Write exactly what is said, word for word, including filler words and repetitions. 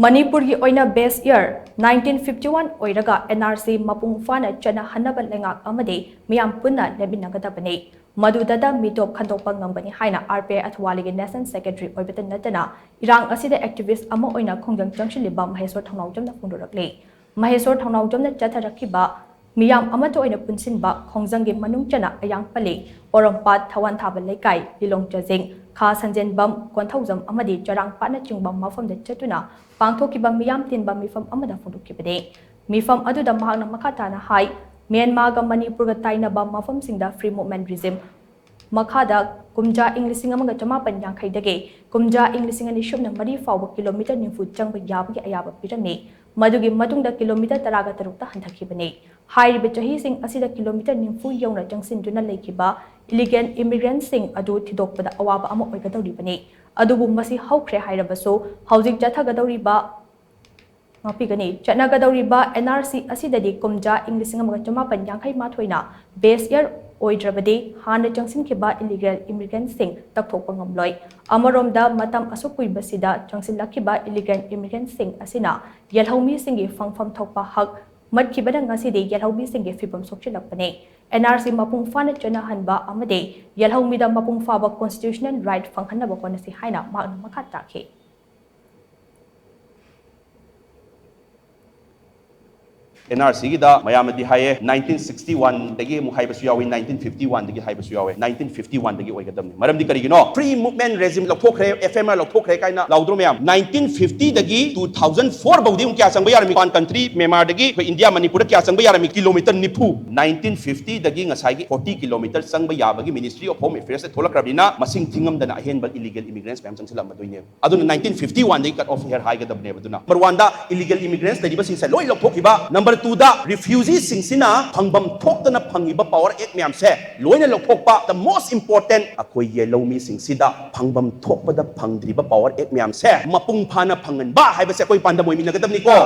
ꯃꯅꯤꯄꯨꯔꯒꯤ ꯑꯣꯏꯅ base year nineteen fifty one ꯑꯣꯏꯔꯒ N R C ꯃꯄꯨꯡ ꯐꯥꯅ ꯆꯠꯅꯍꯟꯅꯕ ꯂꯩꯉꯥꯛ ꯑꯃꯗꯤ ꯃꯤꯌꯥꯝ ꯄꯨꯟꯅ ꯂꯦꯞꯃꯤꯟꯅꯒꯗꯕꯅꯤ꯫ ꯃꯗꯨꯗꯇ ꯃꯤꯇꯣꯞ ꯈꯟꯗꯣꯛꯄ ꯉꯝꯒꯅꯤ ꯍꯥꯏꯅ R P I ꯑꯊꯋꯥꯂꯤꯒꯤ National Secretary ꯑꯣꯏꯕꯇ ꯅꯠꯇꯅ ꯏꯔꯥꯡ ꯑꯁꯤꯗ activist ꯑꯃ ꯑꯣꯏꯅ ꯈꯣꯡꯖꯪ ꯆꯪꯁꯤꯜꯂꯤꯕ ꯃꯍꯦꯁꯣꯔ ꯊꯧꯅꯥꯎꯖꯝꯅ ꯐꯣꯡꯗꯣꯔꯛꯂꯤ꯫ ꯃꯍꯦꯁꯣꯔ ꯊꯧꯅꯥꯎꯖꯝꯅ ꯆꯠꯊꯔꯛꯈꯤꯕ ꯃꯤꯌꯥꯝ ꯑꯃꯠꯇ ꯑꯣꯏꯅ ꯄꯨꯟꯁꯤꯟꯕ ꯈꯣꯡꯖꯪꯒꯤ ꯃꯅꯨꯡ ꯆꯟꯅ ꯑꯌꯥꯡꯄꯜꯂꯤ, ꯄꯣꯔꯣꯝꯄꯥꯠ, ꯊꯋꯥꯟꯊꯥꯕ ꯂꯩꯀꯥꯏ, ꯂꯤꯂꯣꯡ ꯆꯥꯖꯤꯡ, ꯈꯥ ꯁꯟꯖꯦꯟꯕꯝ, ꯀꯣꯟꯊꯧꯖꯝ ꯑꯃꯗꯤ ꯆꯔꯥꯡꯄꯥꯠꯅꯆꯤꯡꯕ ꯃꯐꯝꯗ ꯆꯠꯇꯨꯅ ꯄꯥꯡꯊꯣꯛꯈꯤꯕ ꯃꯤꯌꯥꯝ ꯇꯤꯟꯕ ꯃꯤꯐꯝ ꯑꯃꯗ ꯐꯣꯡꯗꯣꯛꯈꯤꯕꯅꯤ꯫ ꯃꯤꯐꯝ ꯑꯗꯨꯗ ꯃꯍꯥꯛꯅ ꯃꯈꯥ ꯇꯥꯅ ꯍꯥꯏ, ꯃ꯭ꯌꯥꯟꯃꯥꯔꯒ ꯃꯅꯤꯄꯨꯔꯒ ꯇꯥꯏꯅꯕ ꯃꯐꯝꯁꯤꯡꯗ free movement regime ꯃꯈꯥꯗ ꯀꯨꯝꯖꯥ ꯏꯪ ꯂꯤꯁꯤꯡ ꯑꯃꯒ ꯆꯃꯥꯄꯟ ꯌꯥꯡꯈꯩꯗꯒꯤ ꯀꯨꯝꯖꯥ ꯏꯪ ꯂꯤꯁꯤꯡ ꯑꯅꯤ ꯁꯨꯞꯅ ꯃꯔꯤ ꯐꯥꯎꯕ kilometre ꯅꯤꯐꯨ ꯆꯪꯕ ꯌꯥꯕꯒꯤ ꯑꯌꯥꯕ ꯄꯤꯔꯝꯃꯤ꯫ ꯃꯗꯨꯒꯤ ꯃꯇꯨꯡꯗ kilometre ꯇꯔꯥꯒ ꯇꯔꯨꯛꯇ ꯍꯟꯊꯈꯤꯕꯅꯤ꯫ ꯍꯥꯏꯔꯤꯕ ꯆꯍꯤꯁꯤꯡ ꯑꯁꯤꯗ kilometre ꯅꯤꯐꯨ ꯌꯧꯅ ꯆꯪꯁꯤꯟꯗꯨꯅ ꯂꯩꯈꯤꯕ illegal immigrantꯁꯤꯡ ꯑꯗꯨ ꯊꯤꯗꯣꯛꯄꯗ ꯑꯋꯥꯕ ꯑꯃ ꯑꯣꯏꯒꯗꯧꯔꯤꯕꯅꯤ꯫ ꯑꯗꯨꯕꯨ ꯃꯁꯤ ꯍꯧꯈ꯭ꯔꯦ ꯍꯥꯏꯔꯕꯁꯨ, ꯍꯧꯖꯤꯛ ꯆꯠꯊꯒꯗꯧꯔꯤꯕ ꯉꯥꯛꯄꯤꯒꯅꯤ꯫ ꯆꯠꯅꯒꯗꯧꯔꯤꯕ N R C ꯑꯁꯤꯗꯗꯤ ꯀꯨꯝꯖꯥ ꯏꯪ ꯂꯤꯁꯤꯡ ꯑꯃꯒ ꯆꯃꯥꯄꯟ ꯌꯥꯡꯈꯩ ꯃꯥꯊꯣꯏꯅ base year ꯑꯣꯏꯗ꯭ꯔꯕꯗꯤ ꯍꯥꯟꯅ ꯆꯪꯁꯤꯟꯈꯤꯕ illegal immigrantꯁꯤꯡ ꯇꯛꯊꯣꯛꯄ ꯉꯝꯂꯣꯏ꯫ ꯑꯃꯔꯣꯝꯗ, ꯃꯇꯝ ꯑꯁꯨꯛ ꯀꯨꯏꯕꯁꯤꯗ ꯆꯪꯁꯤꯜꯂꯛꯈꯤꯕ illegal immigrantꯁꯤꯡ ꯑꯁꯤꯅ ꯌꯦꯜꯍꯧꯃꯤꯁꯤꯡꯒꯤ ꯐꯪꯐꯝ ꯊꯣꯛꯄ ꯍꯛ ꯃꯠꯈꯤꯕꯅ ꯉꯁꯤꯗꯤ ꯌꯦꯜꯍꯧꯃꯤꯁꯤꯡꯒꯤ ꯐꯤꯕꯝ ꯁꯣꯛꯆꯤꯜꯂꯛꯄꯅꯤ꯫ N R C ꯃꯄꯨꯡ ꯐꯥꯅ ꯆꯠꯅꯍꯟꯕ ꯑꯃꯗꯤ ꯌꯦꯜꯍꯧꯃꯤꯗ ꯃꯄꯨꯡ ꯐꯥꯕ constitutional right ꯐꯪꯍꯟꯅꯕ ꯍꯣꯠꯅꯁꯤ ꯍꯥꯏꯅ ꯃꯍꯥꯛꯅ ꯃꯈꯥ ꯇꯥꯈꯤ꯫ N R Cꯒꯤꯗ ꯃꯌꯥꯝꯅꯗꯤ ꯍꯥꯏꯌꯦ, nineteen sixty oneꯗꯒꯤ ꯑꯃꯨꯛ ꯍꯥꯏꯕꯁꯨ ꯌꯥꯎꯏ, nineteen fifty oneꯗꯒꯤ ꯍꯥꯏꯕꯁꯨ ꯌꯥꯎꯋꯦ꯫ Nineteen fifty oneꯗꯒꯤ ꯑꯣꯏꯒꯗꯕꯅꯤ꯫ ꯃꯔꯝꯗꯤ ꯀꯔꯤꯒꯤꯅꯣ? Free movement regime ꯂꯧꯊꯣꯛꯈ꯭ꯔꯦ, F M R ꯂꯧꯊꯣꯛꯈ꯭ꯔꯦ ꯀꯥꯏꯅ ꯂꯥꯎꯗ꯭ꯔꯣ ꯃꯌꯥꯝ? Nineteen fiftyꯗꯒꯤ two thousand four ꯐꯥꯎꯗꯤ ꯑꯃꯨꯛ ꯀꯌꯥ ꯆꯪꯕ ꯌꯥꯔꯝꯃꯤ? One country ꯃ꯭ꯌꯥꯟꯃꯥꯔꯗꯒꯤ ꯑꯩꯈꯣꯏ ꯏꯟꯗꯤꯌꯥ ꯃꯅꯤꯄꯨꯔꯗ ꯀꯌꯥ ꯆꯪꯕ ꯌꯥꯔꯝꯃꯤ? Kilometre ꯅꯤꯐꯨ꯫ Nineteen fiftyꯗꯒꯤ ꯉꯁꯥꯏꯒꯤ forty kilometre ꯆꯪꯕ ꯌꯥꯕꯒꯤ Ministry of Home Affairsꯇ ꯊꯣꯛꯂꯛꯈ꯭ꯔꯕꯅꯤꯅ ꯃꯁꯤꯡ ꯊꯤꯉꯝꯗꯅ ꯑꯍꯦꯟꯕ illegal immigrants ꯃꯌꯥꯝ ꯆꯪꯁꯤꯜꯂꯛꯑꯝꯃꯗꯣꯏꯅꯦꯕ꯫ ꯑꯗꯨꯅ nineteen fifty oneꯗꯒꯤ cut off year ꯍꯥꯏꯒꯗꯕꯅꯦꯕ꯫ ꯑꯗꯨꯅ number oneꯗ illegal immigrants ꯂꯩꯔꯤꯕꯁꯤꯡꯁꯦ ꯂꯣꯏ ꯂꯧꯊꯣꯛꯈꯤꯕ, number twoꯗ refugeeꯁꯤꯡꯁꯤꯅ ꯐꯪꯐꯝ ꯊꯣꯛꯇꯅ ꯐꯪꯉꯤꯕ power act ꯃꯌꯥꯝꯁꯦ ꯂꯣꯏꯅ ꯂꯧꯊꯣꯛꯄ, the most important ꯑꯩꯈꯣꯏ ꯌꯦꯜꯍꯧꯃꯤꯁꯤꯡꯁꯤꯗ ꯐꯪꯐꯝ ꯊꯣꯛꯄꯗ ꯐꯪꯗ꯭ꯔꯤꯕ power act ꯃꯌꯥꯝꯁꯦ ꯃꯄꯨꯡ ꯐꯥꯅ ꯐꯪꯍꯟꯕ ꯍꯥꯏꯕꯁꯦ ꯑꯩꯈꯣꯏ ꯄꯥꯟꯗꯝ ꯑꯣꯏꯃꯤꯟꯅꯒꯗꯕꯅꯤꯀꯣ꯫